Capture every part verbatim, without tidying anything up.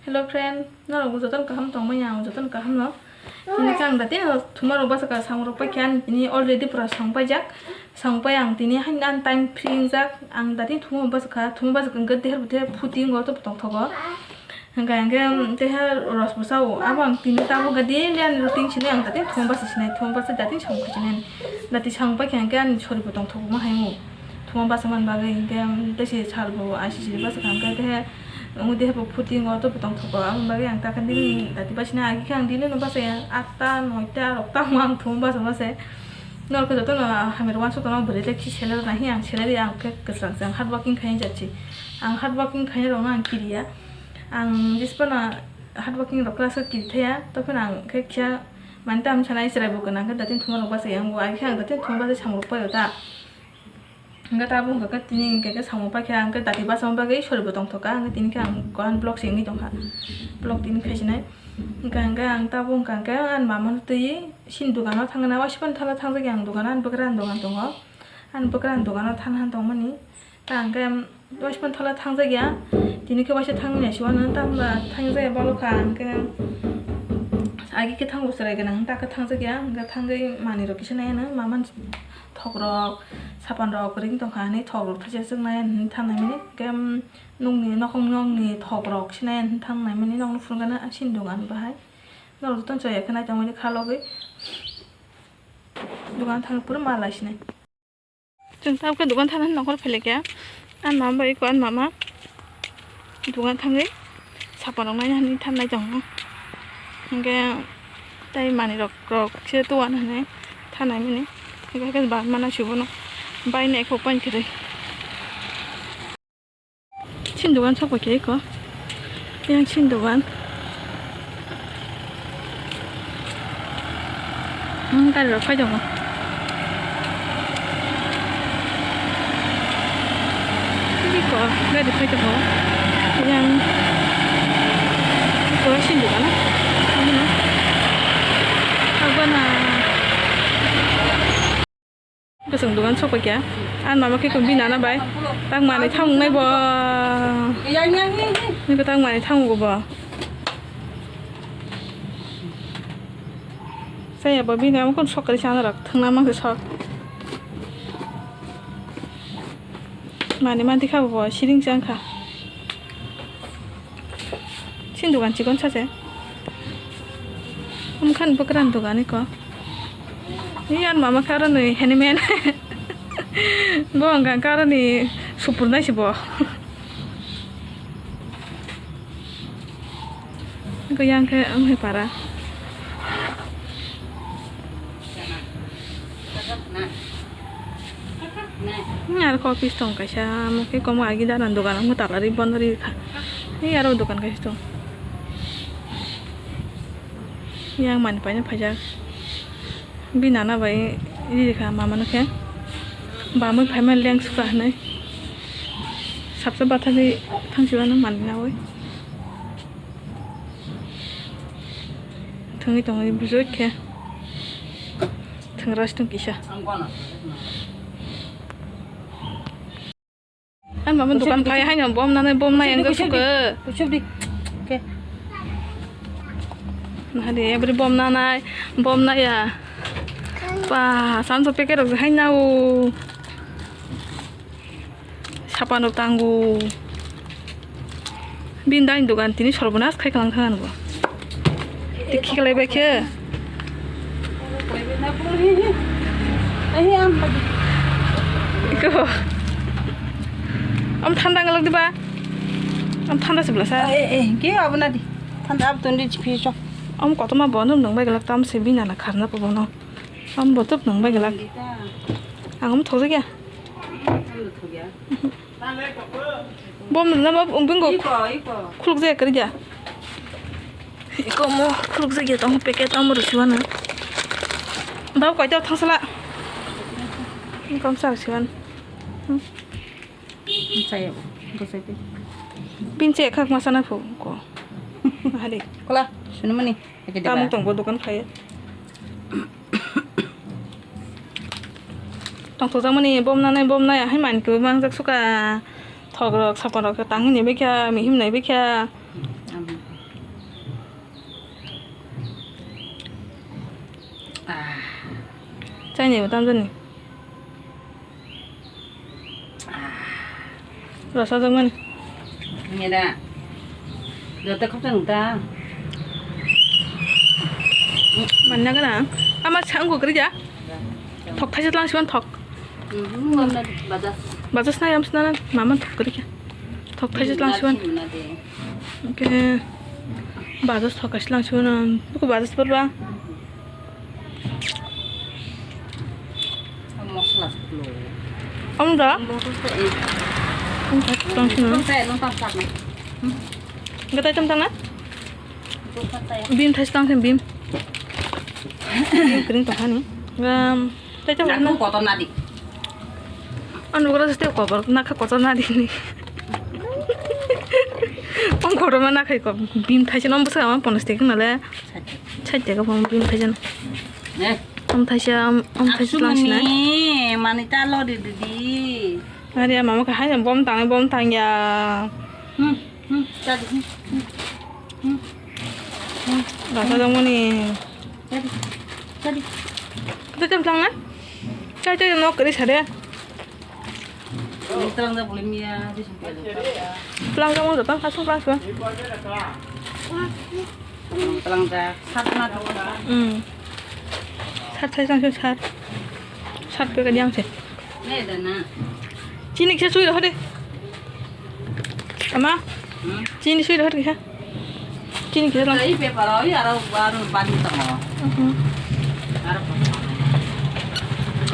Hello friend, norok bo jotono kaham tongmani, ang jotono kaham no. Tini khe ang dati no thuma rok basa ka samung rok paikha, ani tini already pura song paijak. Song pai ang tini haino ani time free wngjak. Ang dati thuma basa ka, thuma basa ka hwnkhe deher buthe phuti wngo to tongthogo. Hwnkhe ang khe, um, teha ros bo sao. Abo ang tini tabuk khe daily ani routine sinai, ang dati thuma basa sinai, thuma basa dati samung khe sinai. Dati samung paikha hwnkhe ani sori bo tongthogo ma hai mu. Thuma basa man bagwi hwnkhe, um, tei se sal bo I C C basa kha hwnkhe, teha, um, deha bo phuti wngo to bo tongthogo. Aboni bagwi ang takhe daily dati basa sinai, agi khe ang daily no basa ya, atta, noita, rok tamo ang thuma basa basa. Norok khe jotono hamya rok uansuk tono, bwrwi le kisi selero nahi ang salary ang khe kwchang se, ang hard working khainai jat se. Ang hard working khainai rokno ang kiriya. Ang jisphano hard working rok class o kiri thaya, tophano ang khe kisa mani tamo sanai chwrai bo gwnang khe datin thuma rok bachai ang bo, ai khe ang datin thuma bachai samung rok paio ta. Hwnkhe tabuk hwnkhe tini hwnkhe samung paikha, hwnkhe dati bachama bagwi sori bo tongthokha, hwnkhe tini khe ang kohan vlog se wngwi tongkha, vlog tini khaisinai. Hwnkhe hwnkhe ang tabuk hwnkha hwnkhe ani mama no twi sini dogano thangna, waisukmani thala thangjak ya ang dogano, ani bwkrani dogan tongo, ani bwkrani dogano thana han tongmani. Ta hwnkhe waisukmani thala thangjak ya, tini khe waisa thangni naisingwano, ta hwnba thangjak ya balo kha, hwnkhe agi khe thango chwrai gwnang, ta khe thangjak ya, hwnkhe thangwi manwi rok kisa nai ano, mama ni thok rok, sapan rok kwrwi wng tongkha hinwi thok rok thaisa chwk nai hinwi thangnai mani, hwnkhe nokni nokhong nokni thok rok kisa nai hinwi thangnai mani, nokni phuru gana sini dogan bahai norok jotono chaya khe nai tongmani kha logwi dogan thang phuru ma lai sinai. Chwng tabukhe dogan thana nongkhor phailaikha. Ani mama bai eko ani mama dogan thangwi sapanrok naina hinwi thangnai tongo. Hwnkhe tei manwirok rok se towana hinwi thangnai mani. Hwnkhe hwnkhe bangmano subono bainai kho painkwrwi. Chini dogan sok bai khe eko. Yang chini dogan. Hmm, gari rok phai tongo. Eko gari phai tongo. Yang eko chini dogan. Abono. Abono. Bwswng dogan sok paikha. Ani mama khe bini nana bai tang manwi thangnai bo. Nini tang manwi thango bo. Saya bo bini ama kon sok kari sana rak thangna mang sok. Mani manti kha bo siring chang kha. Chini dogan chikon sache. Umkhan bwkrani dogan eko. Ni ani mama khe aroni handyman. Bo hwnkha khe aroni supur nai se bo. Eko yang khe wng hai para. Hmm, aro kok office tong kaisa, amo khe komo agi dalan dogan, amo tala ri bondo ri kha. Ei aro dogan kaisa tong. Yang mani paina phaijak. Bini nana bai ri kha mama no khe. Bamwi phaima leng sukha hinwi. Sabsa bathagwi thangsi mano mani nawi. Thangwi tongwi bujui khe. Thangra se tong kisa. Ang mama dokan phai haino bom nanai bom nai ang suka. Kuchuk di. Oke. Nah de, every bom nanai, bom nai ya. Pa, sanso peke rok hai nao. Sapan rok tango. Bini dai dogan tini sorbonas khai kalang thang ano bo. Tei khiklai bai khe. Iko. Am thanda ngalak diba? Am thanda se bwlasa. Eh, eh, ke abo na di. Thanda abo ton di phi sok. Am kotoma bono nang bai galak tam se bini nana kharna po bono. Am botop nang bai galak. Ang am thok ya. Bom na ma bingo. Iko, iko. Khuluk jaya kari ja. Iko mo khuluk jaya tong packet tong mo rusiwan. Dau koi ta thangsala. Kom sar siwan. Saya, bosai te. Pinche khak masana phu ko. Hari. Kola, sunumani. Tamung tong bo dokan khai. Tongthokjakmani bom nanai, bom nai, ahai manwi kwbangma mangjak suka. Thok rok, sapan rok tangwi nai bikha, mihim nai bikha. Chaini bo tamjani. Rasa jangmani. Mira. Joto khapang ta. Manna gana. Ama chang ko kri ja. Thok thaisa tlang siman thok. Bajas. Bajas na yam sna mama thok kri ja. Thok thaisa tlang siman. Oke. Bajas thok thaisa tlang siman. Buku bajas pura. Mosla. Om da? Mosla, eh. Om da, tong sino. Tong sa, tong sa, tong sa. Hmm. Gatai tam tang na? Tong sa, tong sa. Bim thais tang sen bim. Bim kering tong hani. Gam. Taicham nakhu kotor nadi. Anu bukra sete kotor nakha kotor nadi ni. Om kotor ma nakhai ko bim thaisa nom bwswk ama ponos tekna le. Side tega bom bim thaisa. Ne. Om thaisa om thaisa lang sina. Mani ta lo di di di. Ari ama ma kahai bom tang bom tang ya. Hmm. Hmm, tadi. Hmm, hmm, hmm. Hmm, rasa dong mani. Tadi, tadi. Kita jam tang na? Cai cai nok kiri sade. Ini terang dah boleh mia di sini. Pelang kamu datang kasih pelang sih. Pelang dah sat na tu. Hmm. Sat saya langsung sat. Sat ke yang sih. Chini kisa sui rohor de. Ama? Hmm? Chini sui rohor kisa. Chini kisa lang. Tei paper oi aro aro bani tongo. Mhm. Aro.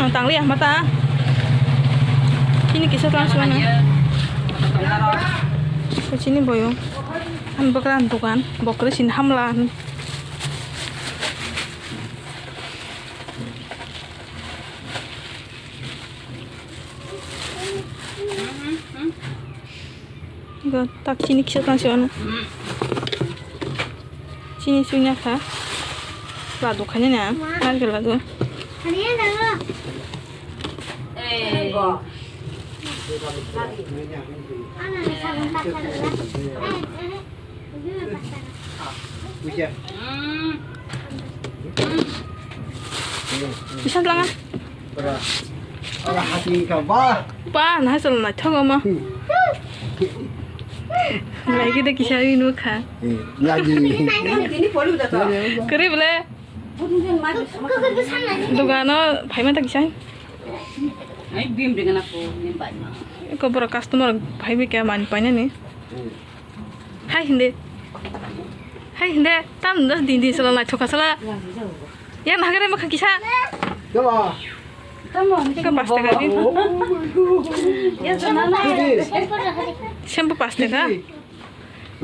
Ang tangli ah mata. Chini kisa lang suana. Chini boyo. Ang bokra ang dukan. Bokra sin hamla. Go, tak chini kisa tang sio na. Chini sunya kha. Ladu khani na. Narikal ladu. Bisan langan. Ora, ora hati ka ba. Ba, na sal na thogo ma. Lagi de kisa inu kha. Lagi. Kere bole. Dogano phaima ta kisa. Ai bim de gana ko ni bai ma. Ko boro customer phaibi kya mani paina ni. Hai hinde. Hai hinde. Tam dos din din sala naithok sala. Yang nagare makha kisa. Coba. Ika pas taka din. Ya sana na. Shampoo pas taka.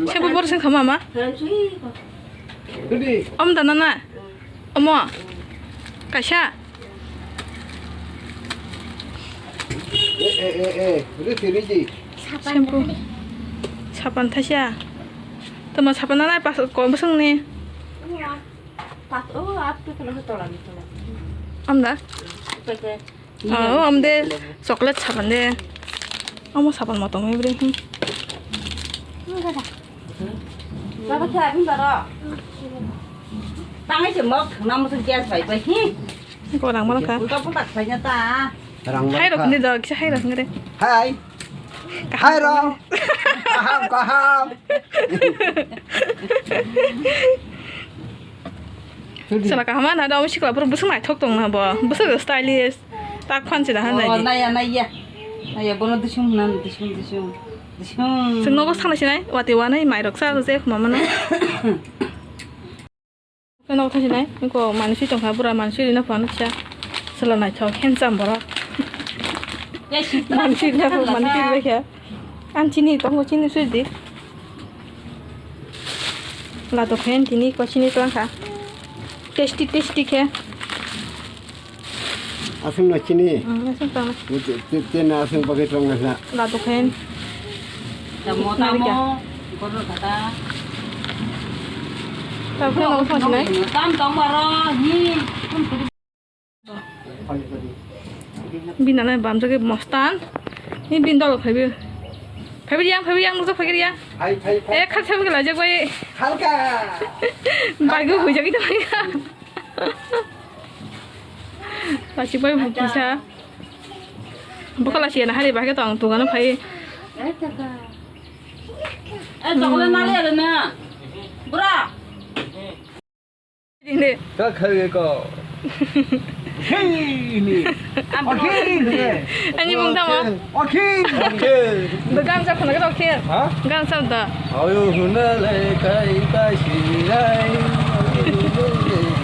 Shampoo bor sing khama ma. Om dana na. Omo. Kaisa. Eh, eh, eh, eh. Risi, risi. Shampoo. Sapan thaisa. Tama sapan nai pas ko bosong ni. Pat, oh, ap tu kena tola ni tola. Am da? Pete. Oh, am de chocolate sapan de. Amo sapan motong ni bre. Hmm. Baba khe abin baro. Tangai se mok thangna musu gas bai bai hi. Ko rang mano kha. Ulta pulta khlai na ta. Rang mano kha. Hai rok ni dog, hai rok ngre. Hai. Hai rok. Kaham, kaham. Sala kaham na da, sikla pura busuk naithok tong na bo. Busuk stylish. Tak phan se da han nai. Naya, naya. Naya, bono disung nan, disung, disung. Disung. Sing nogo sana sinai, wati wanai mai rok sa je mama na. Kano thang sinai, ko mansi tong kha, bura mansi rina phano kisa. Sala naithok, handsome borok. Mansi rina phano mansi rina kha. Ang chini tongo, chini sui di. Lato khe tini ko chini tong kha. Tasty, tasty khe. Aswk no chini. Hmm, aswk tong. Te, te, te na aswk bagwi tong na. Lato khe. Tamo, tamo. Kono kata. Tamo, tamo, tamo. Tam tong baro, hi. Bini nai bamjak mostan. Ni bini dolo phaibi. Phaibi yang, phaibi yang, nukjak phaibi yang. Phai, phai, phai. Eh, khak sabi kela jak bai. Halka. Bai gu hujak itu ya. Tachik bai bo kisa. Bokala siya na hari bahai to ang tugano phai. Eh, chocolate na le na. Bra. Hindi. Ka khai ko. Hei ni. Oke ni. Ani mung tamo. Oke. Oke. Dogan sa khona ka oke. Ha? Gan sa da. Ayo huna le kai kai si lai.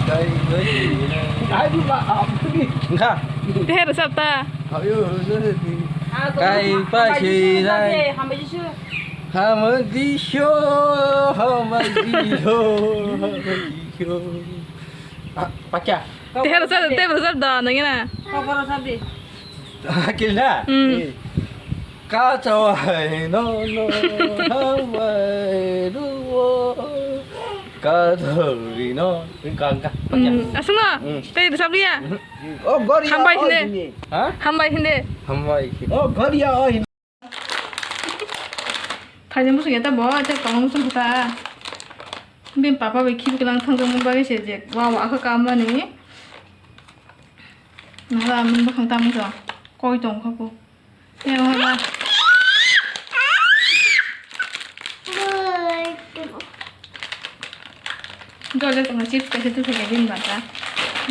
Kai kai si lai. Ai di ba. Nga. Teher sabta. Ayo huna le. Kai kai si lai. Hambai jisu. Hambai jisu. Hambai jisu. Pakya. Teher sa, teher sa da nangina. Kokoro sabi. Akil na? Hmm. Ka chawai no no hawai ruo. Ka dhori no. Ka ka. Pakya. Hmm. Asung na? Hmm. Teher sa ya? Oh, gori. Hambai hinde. Ha? Hambai hinde. Hambai. Oh, gori ya. Thaijang bwswk ya ta bo, tei kwbangma bwswk kha ta. Bini papa bai khibi kwlang thangjakmani bagwi se je wa wa kha ka mani. Nahara amoni bwkhang tamo kha, koi tong kha bo. Tei o hala. Jole tongna chips kaisa tubui kaisa bini bata.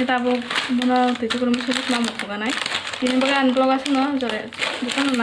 Ni tabuk bono twi chukwrwng bwswk ma muk kwganai. Tini bagwi ani vlog aswkno jole.